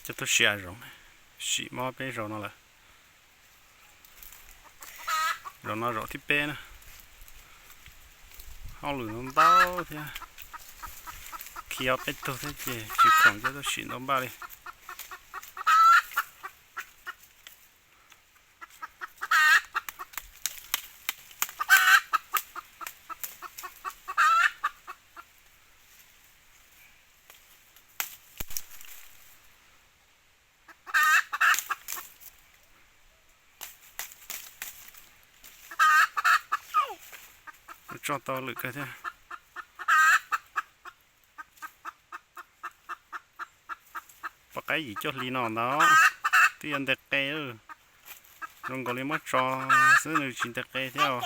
Coj tuaj sim hav zoov, sim mob peb zaum no lawm. Zaum no zaum thib peb na. Hauj lwm ntau ntau thiab, khi ob peb tug thiab ces tsis khoom coj tuaj sim ntau npaj li. Tso tau lwm kawg thiab. Pom qaib yim cuaj hli no ntag, twb yuav ntes qe. Zoo nkaus li muab tso xwb nws tsis ntes qe thiab.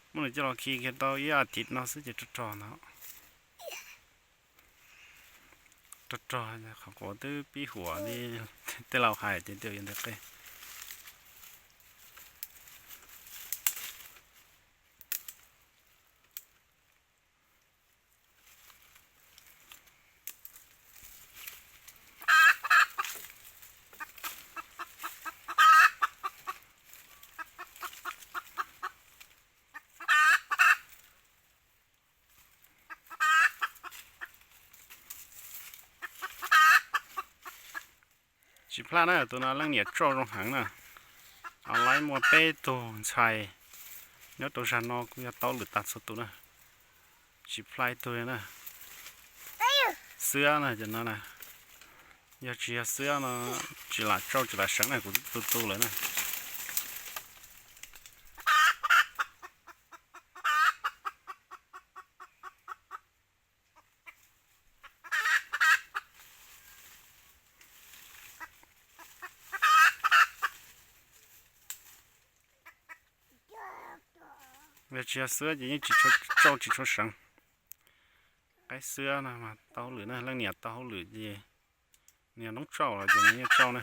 Muab nws coj los khi kiag tau ib as thiv no xwb ces rog rog ntag. Rog rog, qhov quav twb pib huam li tej laus hais tias twb yuav ntes qe. Tsis plaj na, tus no leej niam tsauj zoo heev na. Laib muaj peb tug ntxhais nyob rau zag no kuj yog tau lwm tag txhua tus na. Tsis plaj ib tug li na. Xwab na cov no na, yog tsis yog xwab no tsis lam tsauj tsis lam seev na, kuv tu tu lawm na. Yog tsis yog xwab ces yeej tsis tshua tsauj tsis tshua seev. Qaib xwab no mas tau hauj lwm na, leej niam tau hauj lwm ces nws yog noob tsauj los ces nws yeej tsauj na.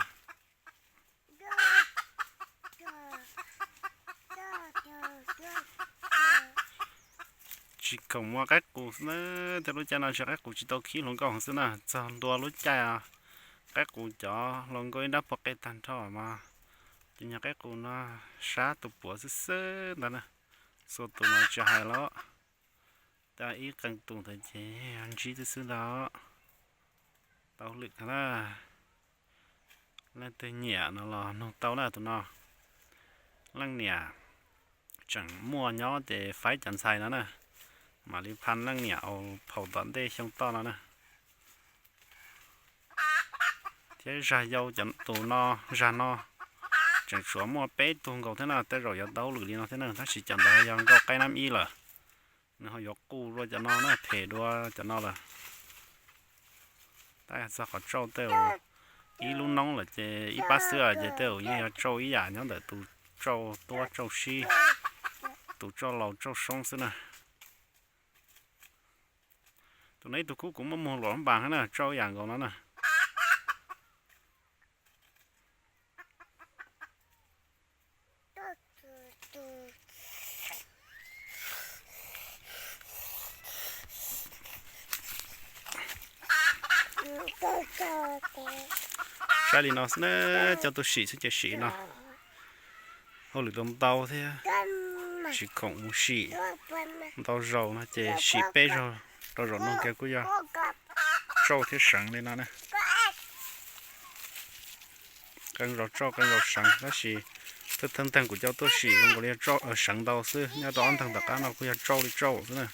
Tsis khoom muaj qaib qus xwb na, tej lub caij no tsis qaib qus tsis tau khib hluas nkauj heev xwb na, txog ntua lub caij qaib qus cov hluas nkauj ib nrab puag qe tag nrho mas ces nyuag qaib qus no sab tus puav xwb xwb ntag na. Txhua tus mas tsis hais los, tau ib qee tus ntawd ces ntsib xwb xwb ntag. Tau lwm kawg na. Leej twg nyiam no los nug tau na tus no. Leej niam tseem muaj nyob ces faib cov ntxhais no na, mam li pha leej niam ua phau tom ntej xyoo toj no na. Thiab zag yau cov tus no, zag no tseem tshuav muaj peb tug nkaus thiab na, tej zaum yuav tau lwm li no thiab na, tab sis cov ntawd yog nkauj qaib nab ib lawm. Nws ho yuav qus dua cov no na, phem dua cov no lawm. Tab txog qhov tsauj tej zaum ib lub noob lawm ces ib pab xwb ces tej zaum yeej yog tsauj ib yam nyob ntawm tus tsauj tuab tsauj sib, tus tsauj laus tsauj soob xwb na. Tus no ib tug kub kuv muab muag luam npas na, tsauj ib yam nkaus no na. Saib li no xwb na, coj tuaj sim xwb ces sim no. Hauj lwm tau ntau thiab, tsis khoom mus sim ntau zaus no ces sim peb zaug rau zaum no kiag kuj yog tsauj thiab seev li no na. Qee zaus tsauj qee zaus seev tab sis thawj thawj nteeg kuv coj tuaj sim zoo nkaus li yog tsauj seev ntau xwb, nyob rau ob nteeg tom qab no kuj yog tsauj li tsauj xwb na.